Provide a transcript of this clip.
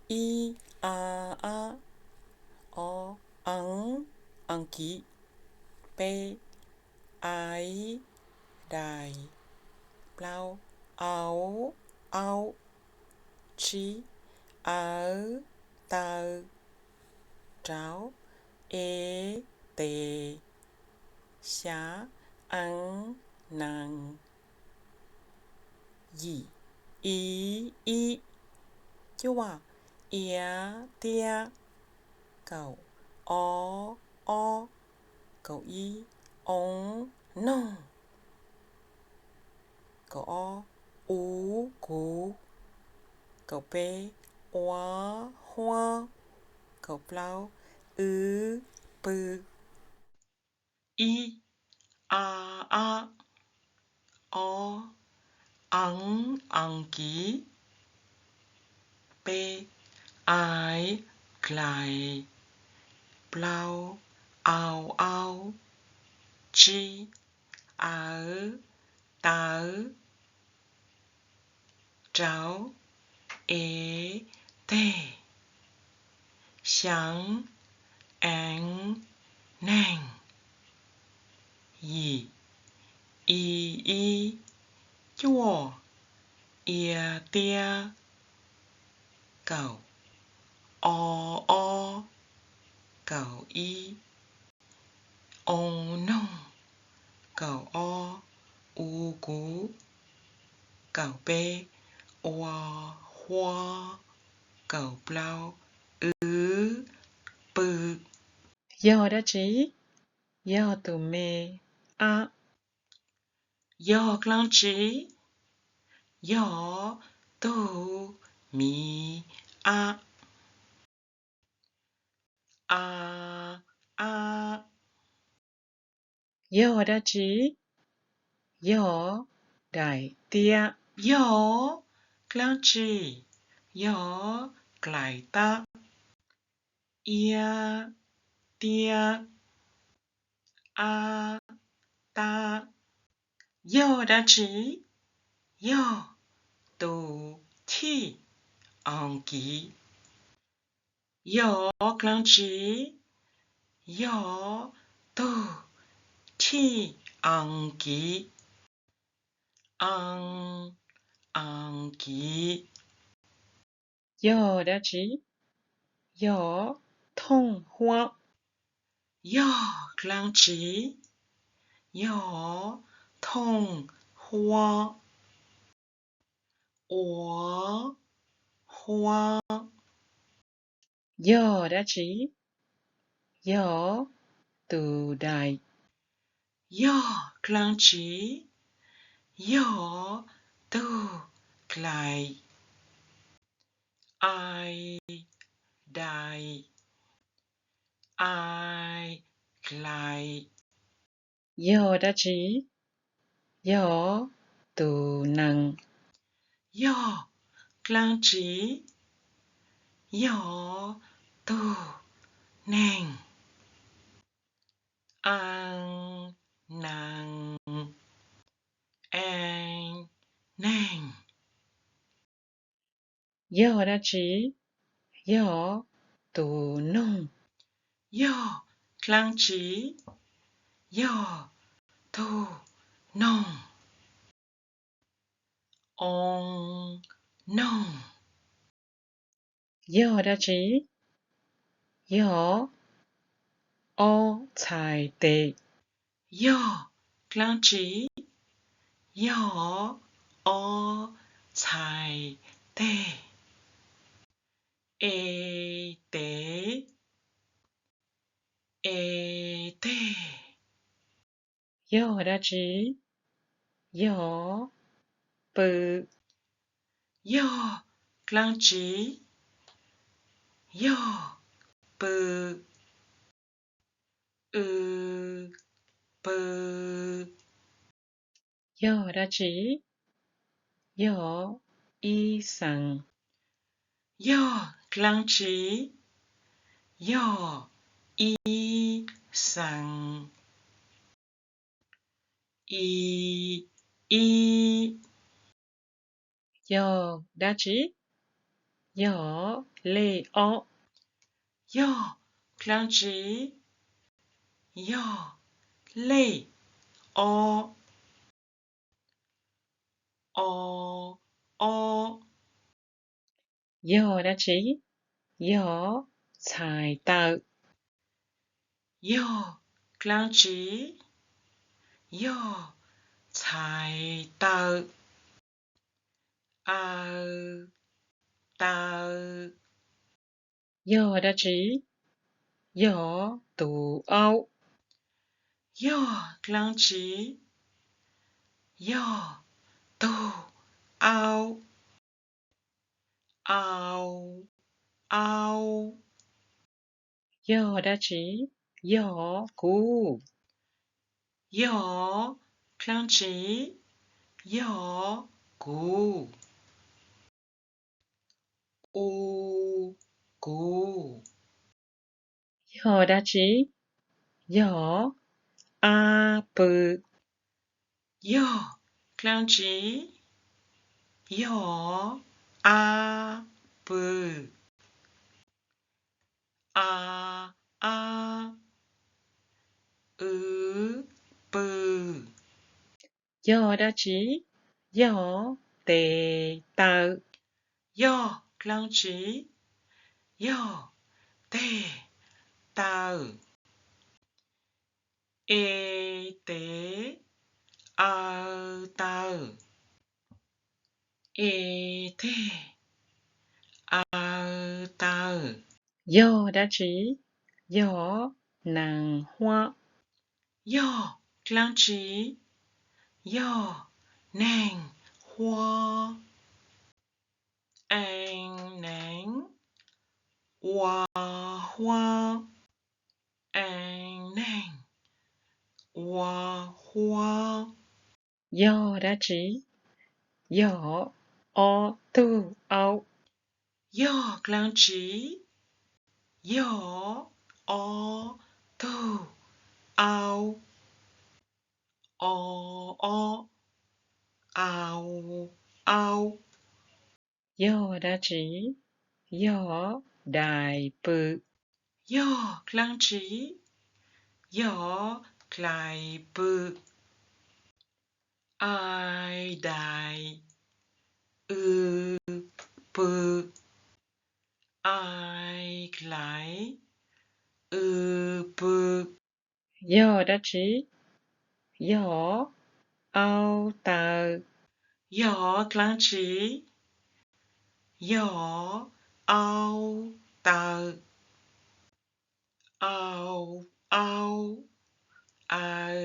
Ib, a, ab. Ob, eev, ees kiv. Peb, ai, dais. Plaub, au, aub. Tsib, awv, taw. Rau, e, tes. Xya, eev, nees. Yim, i, ib. Cuaj, ia, tiab. Kaum, o, ob. Kaum ib, oo, noog. Kaum ob, u, kuv. Kaum peb, ua, huab. Kaum plaub, w, pw. Ib, a, ab. Ob, eev, ees kiv. Peb, ai, dais. Plaub, au, aub. Tsib, awv, taw. Rau, e, teg. Xya, eev, neeg. Yim, i, ib. Cuaj, ia, tiab. Kaum, o, ob. Kaum ib, oo, noog. Kaum ob, u, kuv. Kaum peb, ua, huab. Kaum plaub, w, pw. Yog dab tsi? Yog tus me ab. Yog dlaab tsi? Yog tug miv ab. A, ab. Yog dab tsi? Yog daim tiab. Yog dlaab tsi? Yog daim tab. Ia, tiab. A, tab. Yog dab tsi? Yog tus chij askiv. Yog dlaab tsi? Yog tug chij askiv. A, askiv. Yog dab tsi? Yog thooj huab. Yog dlaab tsi? Yog thooj huab. Ua, huab. Yog dab tsi? Yog tus dais. Yog dlaab tsi? Yog tug dais. Ai, dais. Ai, dais. Yog dab tsi? Yog tus nees. Yog dlaab tsi? Yog tug neeg. A, nees. A, neeg. Yog dab tsi? Yog tus noog. Yog dlaab tsi? Yog tug noog. O, noog. Yog dab tsi? Yog ob txhais tes. Yog dlaab tsi? Yog ob txhais teg. E, tes. E, teg. Yog dab tsi? Yog pw. Yog dlaab tsi? Yog pw. W, pw. Yog dab tsi? Yog ib xees. Yog dlaab tsi? Yog ib xees. I, ib. Yog dab tsi? Yog lej ob. Yog dlaab tsi? Yog lej ob. O, ob. Yog dab tsi? Yog txhais taw. Yog dlaab tsi? Yog txhais taw. Aw, taw. Yog dab tsi? Yog tug aub. Yog dlaab tsi? Yog tug aub. Au, aub. Yog dab tsi? Yog kuv. Yog dlaab tsi? Yog kuv. U, kuv. Yog dab tsi? Yog ab pw. Yog dlaab tsi? Yog ab pw. A, ab. W, pw. Yog dab tsi? Yog tes taw. Yog dlaab tsi? Yog tes taw. E, tes, aw, taw. E, tes, aw, taw. Yog dab tsi? Yog nees huab. Yog dlaab tsi? Yog neeg huab. E, neeg, ua, huab. E, neeg, ua, huab. Yog dab tsi? Yog ob tug aub. Yog dlaab tsi? Yog ob tug aub. O, ob, au, aub. Yog dab tsi? Yog dais pw. Yog dlaab tsi? Yog dais pw. Ai, dais, w, pw. Ai, dais, w, pw. Yog dab tsi? Yog au taw. Yog dlaab tsi? Yog au taw. Au, aub, aw,